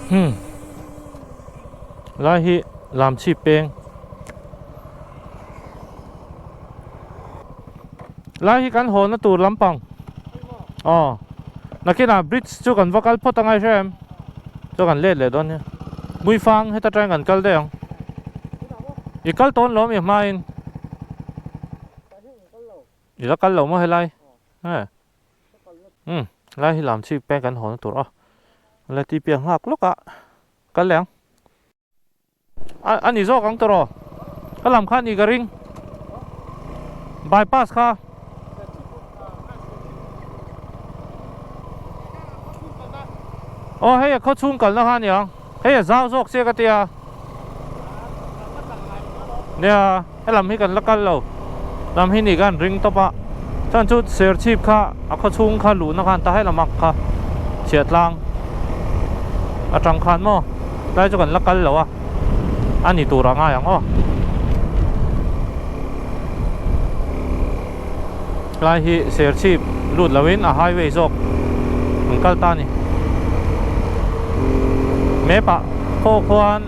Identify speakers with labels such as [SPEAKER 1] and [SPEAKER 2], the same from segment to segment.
[SPEAKER 1] Hmm. Lai hi lam chhip peng. Lai hi kan haw na tur lampang. Aw. Nakinah bridge chu kan va kal phawt angai hrem. Chu kan let leh dawn nia. Muifang heta tang kan kal daih ang. I kal tawn lawm i hmain. I la kal lo maw helai? He. Umm lai hi lam chhip peng kan haw na tur aw. La ti piang nghak lawk a. Kal leh ang. A ni zawk ang tawh rawh. Ka lam kha a ni ka ring. Bypass kha. Aw hei a khaw chhung kalna kha a ni ang. Hei a zau zawk chiah ka tia. Nia helam hi kan la kal lo. Lam hi ni kan ring tawp a. Chuan chu serchhip kha a khaw chhung kha luhna khan ta helam ang kha chhiah tlang atang khan maw tlai chu kan la kal lo a a ni tur a ngai ang aw. Tlai hi serchhip lut loin a highway zawk an kal ta a ni. Map ah pawh khuan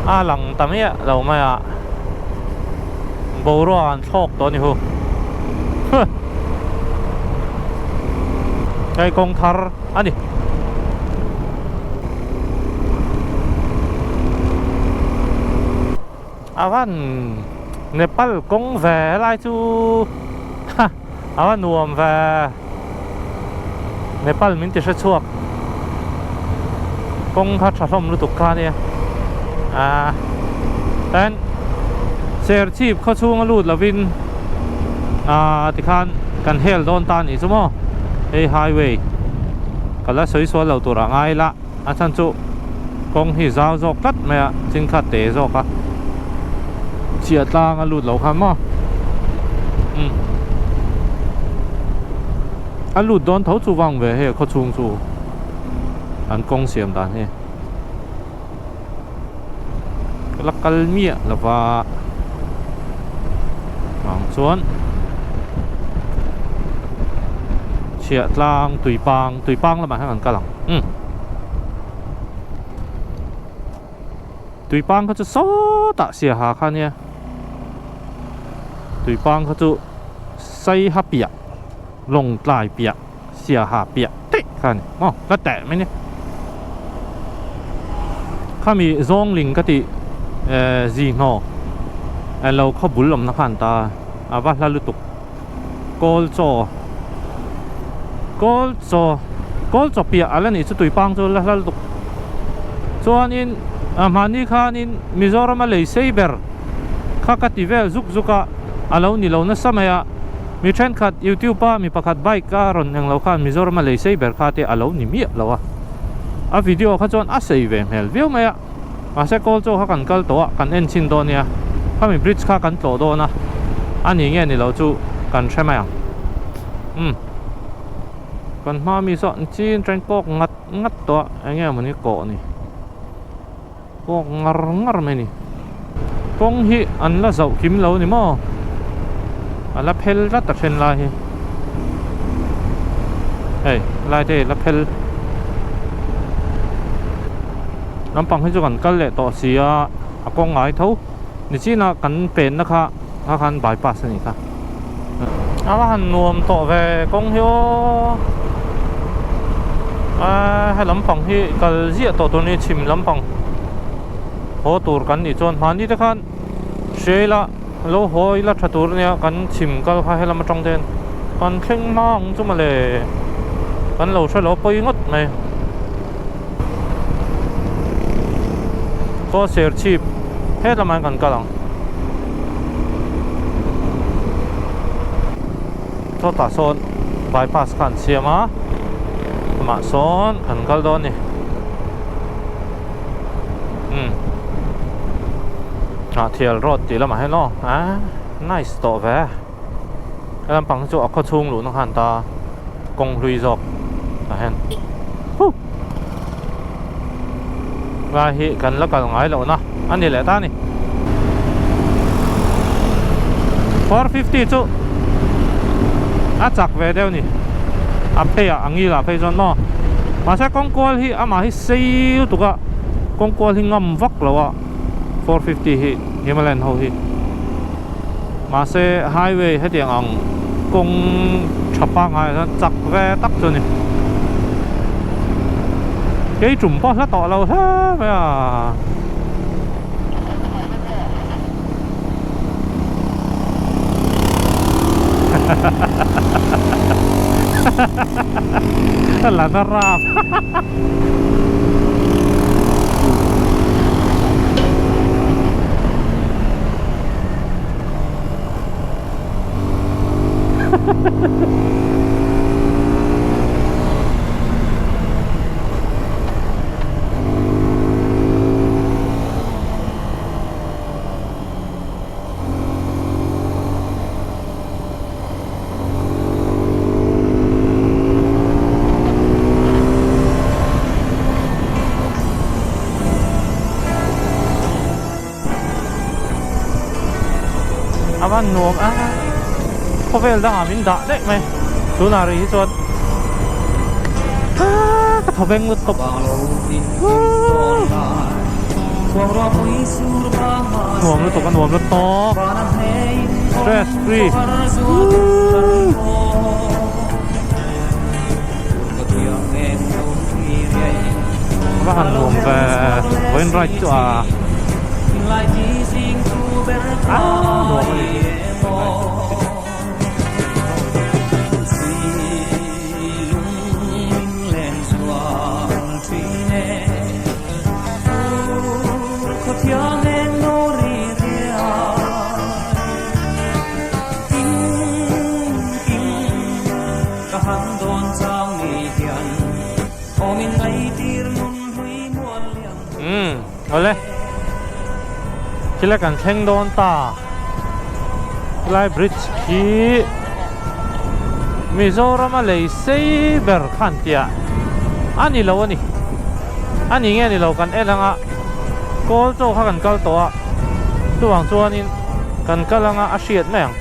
[SPEAKER 1] a lang ta miah lo mai a, boruak an thlawk tawh a ni hu. Huh! Hei kawng thar a ni. A van Nepal kawng ve helai chu ha a va nuam ve Nepal min ti hre chhuak kawng kha tha hlawm lutuk kha ania ah chuan Serchhip khaw chhunga lut lovin ah tikhan kan hel dawn ta anih chu maw hei highway ka la sawi sual lo tur a ngai la. A chhan chu kawng hi zau zawk tlat mai a, chin kha te zawk a, chhiah tlang a lut lo khan maw umm a lut dawn tho chu vang ve hei khaw chhung chu an kawng siam dan hi ka la kal miah lova vang chuan chhiah tlang tuipang tuipang lamah hian kan kal ang umm tuipang kha chu sawtah siaha kha ania tuipang kha chu saiha piah lawngtlai piah siaha piah daih kha a ni maw la teh mai nia khami zawngling ka tih eh zihnaw eng lo khaw bul awmna khan ta a va hla lutuk kawl chaw kawl chaw kawl chaw piah a la nih chu tuipang chu la hla lutuk chuanin a hmahni khanin Mizoram a lei sei ber kha ka ti vel zuk zuk a a lo ni lo nasa mai a. Mi thenkhat youtube a mi pakhat bike a rawn eng lo khan Mizoram a lei sei ber kha te a lo ni miah lo a, a video kha chuan a sei ve hmel viau mai a, mahse kawl chaw kha kan kal tawh a kan en chhin dawn nia, khami bridge kha kan tlawh dawn a, a ni nge ni lo chu kan hre mai ang umm kan hma mi saw chin train kawk ngat ngat tawh a eng nge mawni kawh ni kawk ngar ngar mai ni. Kawng hi an la zauh kim lo ni maw? A la phel tlat a then lai hi. Hei lai te hi la phel. Lampang hi chu kan kal leh tawh si a, a kawng ngai tho. Nichinah kan penna kha kha khan bypass a nih kha. A va han nuam tawh ve kawng hi aw. Aaa he lampang hi kal ziah tawh tur a ni chhim lampang. Haw tur kan nih chuan hmani te khan hria ila lo haw ila tha tur ania kan chhim kal kha helam atang te hian kan thleng hma ang chu mawle kan lo hre lo pawi ngawt mai. Khaw Serchhip het lamah hian kan kal ang. Chawtah sawn bypass kha an siam a, amah sawn kan kal dawn a ni. Umm Hnahthial road tih lamah hian aw ah nice tawh ve. He lampang hi chu a khaw chhung luhna khan ta kawng hlui zawk tah hian huh lai hi kan la kal ngai loh na a ni leh ta a ni. 450 chu a chak ve deuh a ni a phei ah a ngil ah phei chuan maw mahse kawng kual hi amah hi sei lutuk a kawng kual hi ngam vak lo a 450 hi Himalayan ho hi. Mahse highway hetiang ang kawng tha pangngai ah chuan chak ve tak chu a ni. Kei tum pawh hla tawh lo hle mai a. La na rap. A van nuam a khawvel dangah min dah daih mai tunah rih hi chuan ka thaw veng lut tawp nuam lutuk a nuam lut tawp stress free Va han nuam ve vawiin ride chu a ah nuam a ni.
[SPEAKER 2] Ka han dawn chang ni hian awmin ngaitir nun hlui mual lian
[SPEAKER 1] Umm awle thil a kan thleng dawn ta helai bridge khi Mizoram a lei sei ber khan tia a ni lo a ni a ni nge ni lo kan en anga kawl chaw kha kan kal tawh a chuvang chuanin kan kal anga a hriat mai ang.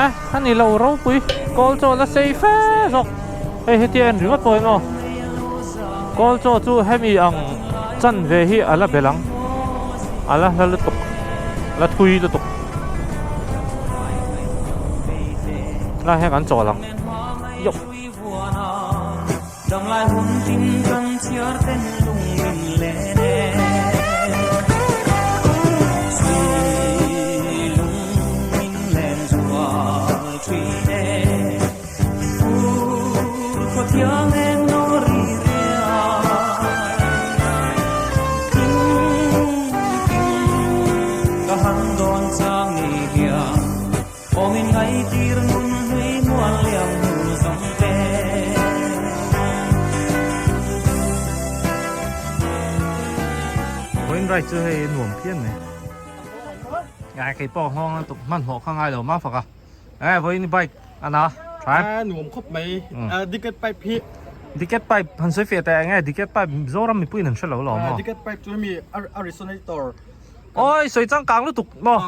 [SPEAKER 1] A a ni lo ropui kawl chaw la sei fe zawk hei hetia en ringawt pawh in aw kawl chaw chu hemi ang chan ve hi a la belh ang a la hla lutuk a la thui lutuk lai hian kan chawl ang yawp. Vawiin ride chu hei nuam phian mai ngai kei pawh nghawng a tuk hmanhmawh kha ngai lo mah fak a e vawiin bike a na tha
[SPEAKER 3] em nuam khawp mai dicket pipe hi
[SPEAKER 1] dicket pipe han sawi fiah teh eng nge dicket pipe Mizoram mipuiin an hre lo lo maw
[SPEAKER 3] dicket pipe chu hemi a resonator
[SPEAKER 1] Awi sawi changkang lutuk maw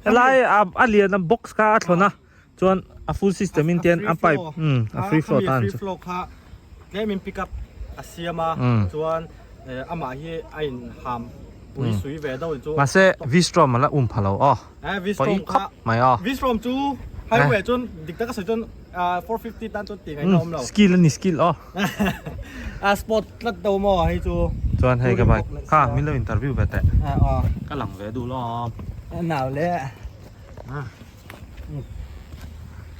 [SPEAKER 1] helai a lian a box kha a thlawn a chuan a full system in tian a pipe umm a free flow tan
[SPEAKER 3] chu free flow kha tlem in pick up a siam a chuan amah hi a in ham pui sui ve deuh chu
[SPEAKER 1] mahse vstrom a la um pha lo aw
[SPEAKER 3] vstrom kha
[SPEAKER 1] mai aw
[SPEAKER 3] vstrom chu highway chuan dik taka sawi chuan 450 tan chuan tih ngaihna awm lo
[SPEAKER 1] skill a ni skill aw
[SPEAKER 3] a sport tlat do maw hei chu
[SPEAKER 1] chuan hei ka bike kha min lo interview ve teh ka lang ve duh lo
[SPEAKER 3] nau le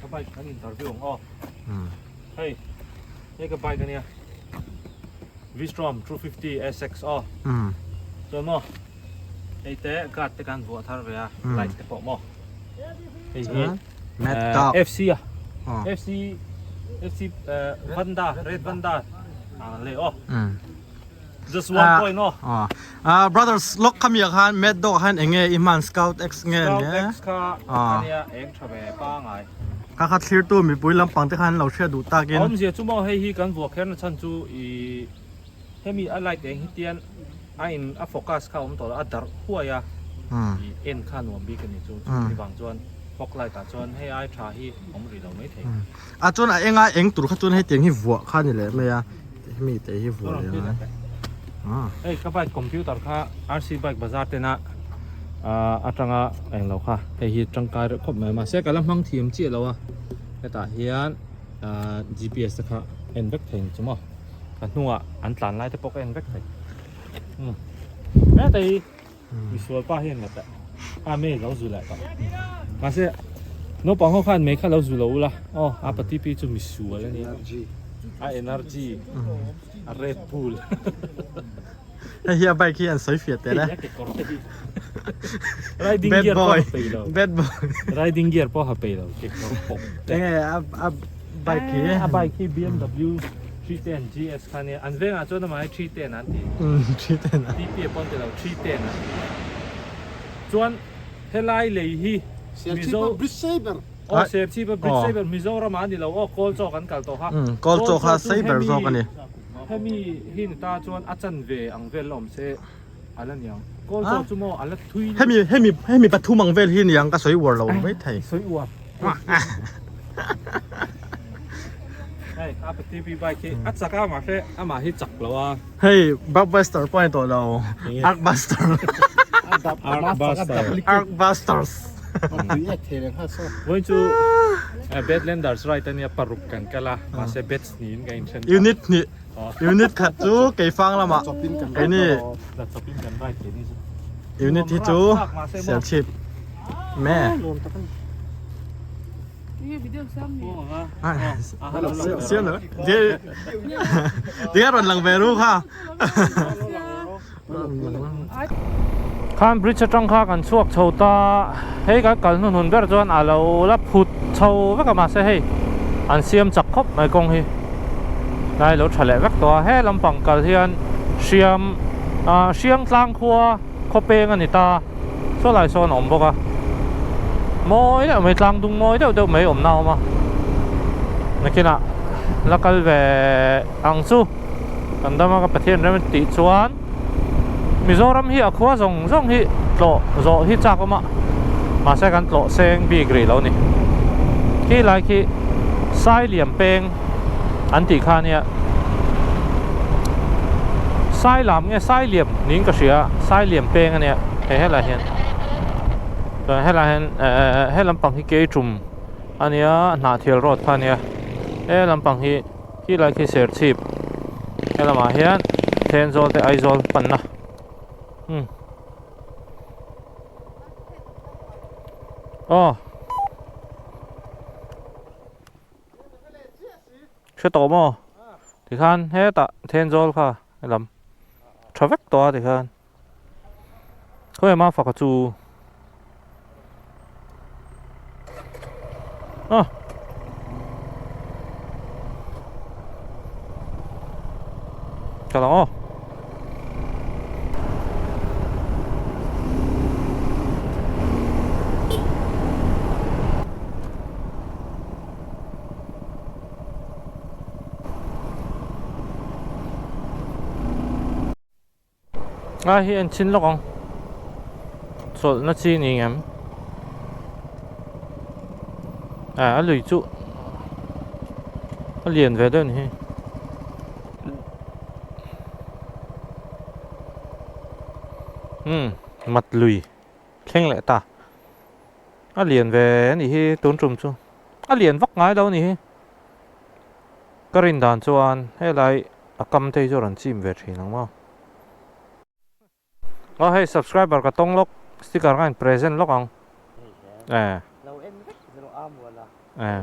[SPEAKER 1] ka bike kan interview ang aw hei hei ka bike ania. Vstrom 250 SX aw. Chuan maw hei te guard te khan vuah thar ve a light te pawh maw hei hi FC a FC FC Vanda Red Vanda ang leh aw just one point aw.
[SPEAKER 3] Brothers lawk khami ah khan Mad Dog ah khan eng nge i hman Scout X nge
[SPEAKER 1] Scout X kha ania eng tha ve pangai.
[SPEAKER 3] Kha kha thlirtu mipui lampang te khan an lo hriat duh takin.
[SPEAKER 1] Awmzia chu maw hei hi kan vuah kher na chhan chu ih hemi a light eng hi tian a in a focus kha a awm tawh lo a darh huai a ih en kha nuam bik a ni chu chumi vang chuan fog light ah chuan hei ai tha hi awm rih lo mai thei.
[SPEAKER 3] A chuan a enga eng tur kha chuan hetiang hi vuah kha a ni leh mai a hemi te hi vuah leh ang a.
[SPEAKER 1] Hei ka bike computer kha RC bike bazar tena atanga englo kha hei hi tangkai reuh khawp mai mahse ka la hmang thiam chiah lo a hetah hian GPS te kha en vek thei ni chu maw ka hnungah an tlan lai te pawh ka en vek thei umm heta hi misual pa hian la a mei lo zu leh tawh mahse naupang ho khan mei kha lo zu lo ula aw a pa TP chu misual a nia a energy a Red Bull
[SPEAKER 3] hei hi a bike hi an sawi fiah tel e
[SPEAKER 1] riding
[SPEAKER 3] bad
[SPEAKER 1] gear pawh
[SPEAKER 3] boy
[SPEAKER 1] ha pei lo
[SPEAKER 3] bad boy
[SPEAKER 1] riding gear pawh ha pei lo kekawr pawp te
[SPEAKER 3] enge a a bike hi
[SPEAKER 1] a bike hi BMW 310 GS kha nia an vengah chuan amah hi 310 an ti
[SPEAKER 3] 310 a
[SPEAKER 1] TP a pawn ti lo 310 an ti chuan helai lei hi Mizo aw Serchhip a bridge sei ber Mizoram ah a ni lo aw Kawlchaw kan kal tawh kha
[SPEAKER 3] Kawlchaw kha sei ber zawk a ni
[SPEAKER 1] hemi hi ni ta chuan a chanve ang vel la awm se a la niang Kawlchaw chu maw a la thui
[SPEAKER 3] hemi hemi hemi pathum ang vel hi niang ka sawi uar lo mai thei
[SPEAKER 1] sawi uar hei a pa TP bike hi a chak a mahse amah hi chak lo a
[SPEAKER 3] hei Blockbuster pawh a ni tawh lo Arcbuster
[SPEAKER 1] Arcbuster
[SPEAKER 3] Arcbusters
[SPEAKER 1] Vawiin chu Badlanders ride ania paruk kan kal a mahse batch hnihin kan inthen ta.
[SPEAKER 3] Unit hnih unit khat chu keifang lamah keini unit hi chu Serchhip me Tia rawn lang ve ru kha.
[SPEAKER 1] Khan bridge atang kha kan chhuak chho ta hei kan kal hnuhnun ber chuan a lo la phut chho vek a mahse hei an siam chak khawp mai kawng hi lai lo tha leh vek tawh a he lampang kal hian hriam ah hriang tlang khua khaw peng a ni ta saw lai sawn a awm bawk a mawi deuh mai tlang dung mawi deuh deuh mai awmna a awm a nakinah la kal ve ang chu. Kan dama ka Pathian rem tih chuan Mizoram hi a khua zawng zawng hi tlawh zawh hi chak awm a, mahse kan tlawh seng bik rih lo ni. Khi lai khi Sailiam peng an tih kha ania. Sailam nge Sailiam niin ka hria a, Sailiam peng ania hei helai hian. Chuan helai hian eh he lampang hi Keitum ania, Hnahthial road kha ania. He lampang hi. Khi lai khi Serchhip he lamah hian Thenzawl te Aizawl panna umm aw hre tawh maw tikhan hetah Thenzawl kha helam tha vek tawh a tikhan khawi emaw faka chu a ka lang aw A hi an chin lawk ang chawlhna chi ni ngem ah a lui chu a lian ve deuh a ni hi umm mat lui thleng leh ta a lian ve a nih hi tun tum chu a lian vak ngai lo a nih hi ka rin dan chuan helai. A kam te hi chu a rawn chim ve thin ang maw. Aw hei subscriber ka tawng lawk sticker kha in present lawk ang. Eh.
[SPEAKER 4] Lo en vek zero a muan a.
[SPEAKER 1] Eh.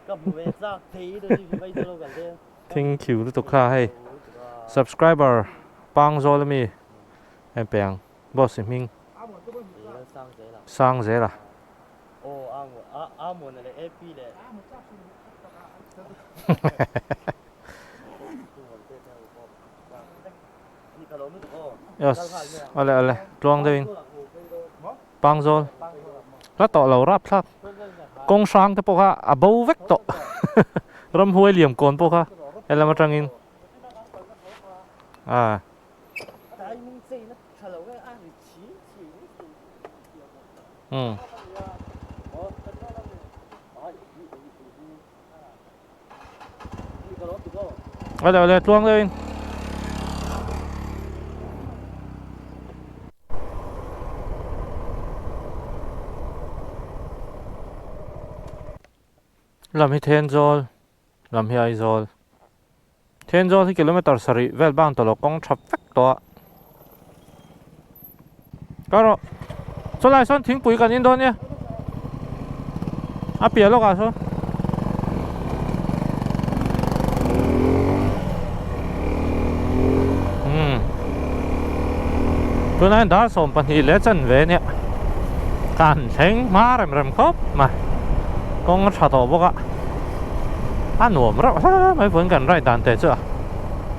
[SPEAKER 4] Ka hmu ve chak thei do ni vai chu lo kal te.
[SPEAKER 1] Thank you lutuk kha hei subscriber Pangzawl ami em pe ang boss i hming Sang zel a. Yes ale ale tluang deuh in Pangzawl la tawh lo rap thlak kawng hrang te pawh kha a bo vek tawh ramhuai liam kawn pawh kha helam atangin a. Umm. Ale ale tluang deuh in. Lam hi Thenzawl, lam hi Aizawl. Thenzawl hi kilometer sarih vel bang tawh lo kawng tha vek tawh a. Ka rawh. Chulai sawn thingpui kan in dawn nia. A piah lawkah sawn. Hmm. Tunah hian dar 12 leh chanve nia. Kan thleng hma rem rem khawp mai. Kawng a tha tawh bawk a. A nuam reuh hle mai vawiin kan ride dan teh chu a.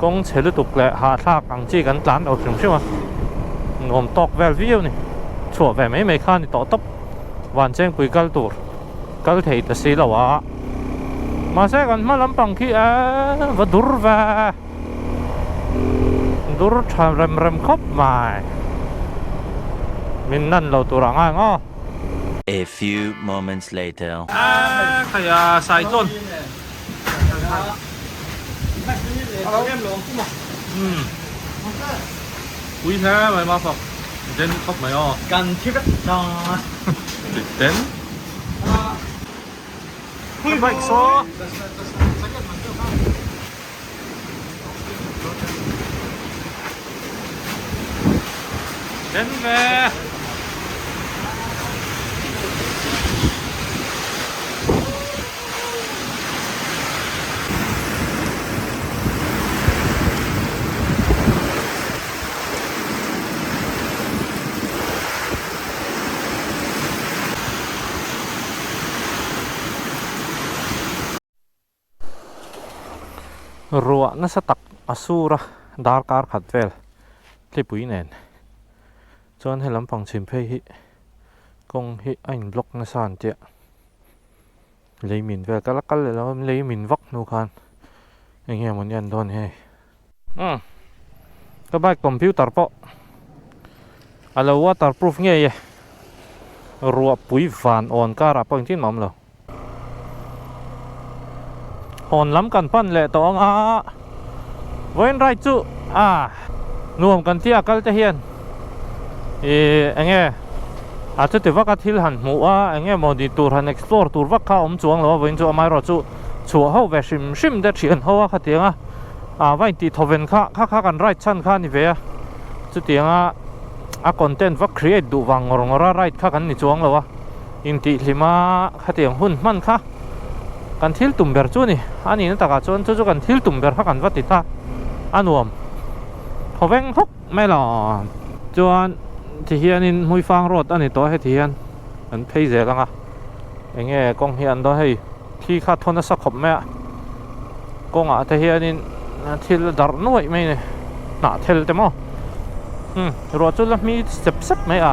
[SPEAKER 1] Kawng chhe lutuk leh hahthlak ang chi kan tlan lo hrim hrim a, nuam tawk vel viau ni. Chhuah ve mai mai kha a ni tawh tawp. Vanchengpui kal tur kal thei ta si lo a. Mahse kan hma lampang khi eee va dur ve dur tha rem rem khawp mai. Min nan lo tur a ngai ang aw.
[SPEAKER 5] A few moments later.
[SPEAKER 1] Eee khaia cyclone. Pui hle mai ma fak den khawp mai aw.
[SPEAKER 3] Kan thi vek ta.
[SPEAKER 1] Den. Ka bike saw. Den ve. Ruah nasa tak a sur a darkar khat vel thlipui nen chuan he lampang chhim phei hi kawng hi a in block nasa an tia. Lei min vel ka la kal leh lo a lei min vak hnu khan eng nge mawni an dawn hei umm ka bike computer pawh a lo waterproof ngei e ruah pui van awn karah pawh engtin mah a awm lo hawn lam kan pan leh tawh ang a vawiin ride chu ah nuam kan tia kal te hian ih eng nge a chuti vak a thil han hmuh a eng nge maw ni tur han explore tur vak kha a awm chuang lo a vawiin chu amaherawh chu chhuah ho ve hrim hrim te thian ho a khatiang a ah va intih thawven kha kha kha kan ride chhan kha a ni ve a chutiang a a content vak create duh vang ngawr ngawr a ride kha kan ni chuang lo a intih hlim a khatiang hun hman kha kan thil tum ber chu a ni a nihna takah chuan chu chu kan thil tum ber kha kan va ti ta a nuam thawveng hawk mai lo chuan ti hianin Hmuifang road a ni tawh a heti hian an phei zel ang a eng nge kawng hi an dawn hei thi kha thaw nasa khawp mai a kawngah te hianin thil a darh nuaih mai a ni hnah thel te maw umm ruah chu la hmi sep sep mai a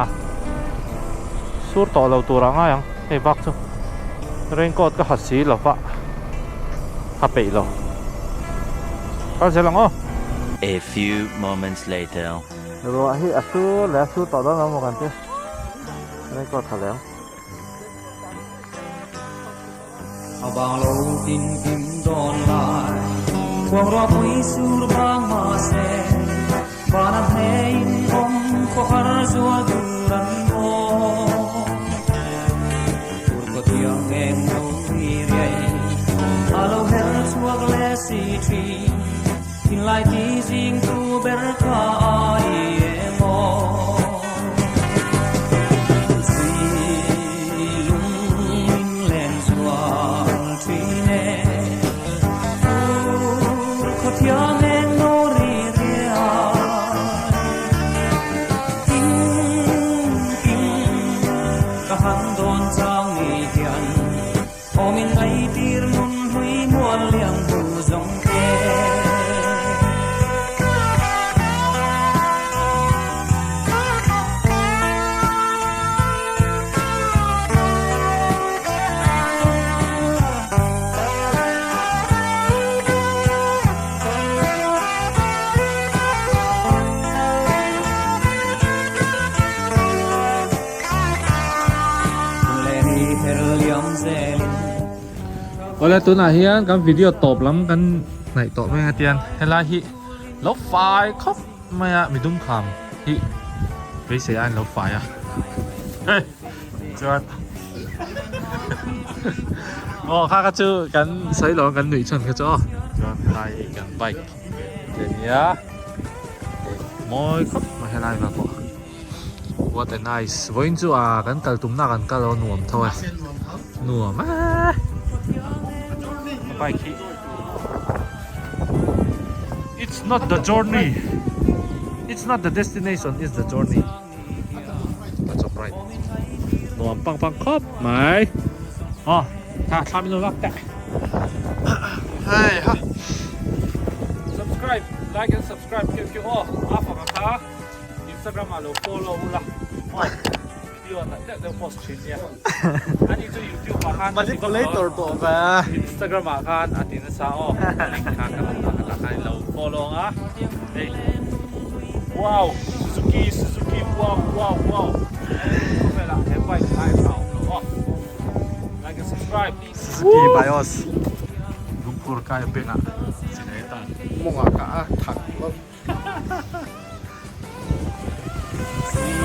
[SPEAKER 1] sur tawh lo tur ah ngai ang hei bak chu raincoat ka ha si lo va ha peih lo kal zel ang aw.
[SPEAKER 5] A few moments later.
[SPEAKER 1] Ruah hi a sur leh a sur tawh dawn lo maw kan ti raincoat ha leh ang.
[SPEAKER 2] A bang lo tin kim dawn lai khuang ruah pui sur bang mah se van a hne in awm khaw har zual tur an maw tur khaw thiang eng lo ri riai a lo her chhuak leh si thin thinlai ti zing tu ber kha a ni em aw. thiang eng no ri riai. King king ka han dawn chang ni hian awm in ngaitir nun hlui mual liang hmu zawng te.
[SPEAKER 1] Awle tunah hian kan video tawp lam kan hnaih tawh mai a tian helai hi lo fai khawp mai a midum kham hi beisei a an lo fai a hei chuan aw kha kha chu kan sawi lo kan nuih chhan kha chu aw chuan helai hi kan bike te nia mawi khawp mai helai vel pawh what a nice vawiin chu ah kan kal tumna kan kal a nuam tho e nuam e bike hi it's not the journey it's not the destination it's the journey. That's all right. Nuam pang pang khawp mai. Aw, tha thla min lo lak teh.
[SPEAKER 3] Hei ha.
[SPEAKER 1] Subscribe, like and subscribe keuh keuh aw. A fak a kha Instagram ah lo follow ula. Aw, video nalh deuh deuh post thin nia. Ani chu YouTube ah khan
[SPEAKER 3] Manipulator tawh ve.
[SPEAKER 1] Instagram ah khan a ti nasa aw. Link kha ka lo dah kha khan lo follow ang a. Hei. Wow, Suzuki, Suzuki, wow, wow, wow. Khawvelah he bike ai tha awm lo aw. Like and subscribe.
[SPEAKER 3] Suzuki Vios.
[SPEAKER 1] Lungphur kai bengah chinai tan.
[SPEAKER 3] Mawngah ka a thak lo.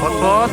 [SPEAKER 1] Hot pot.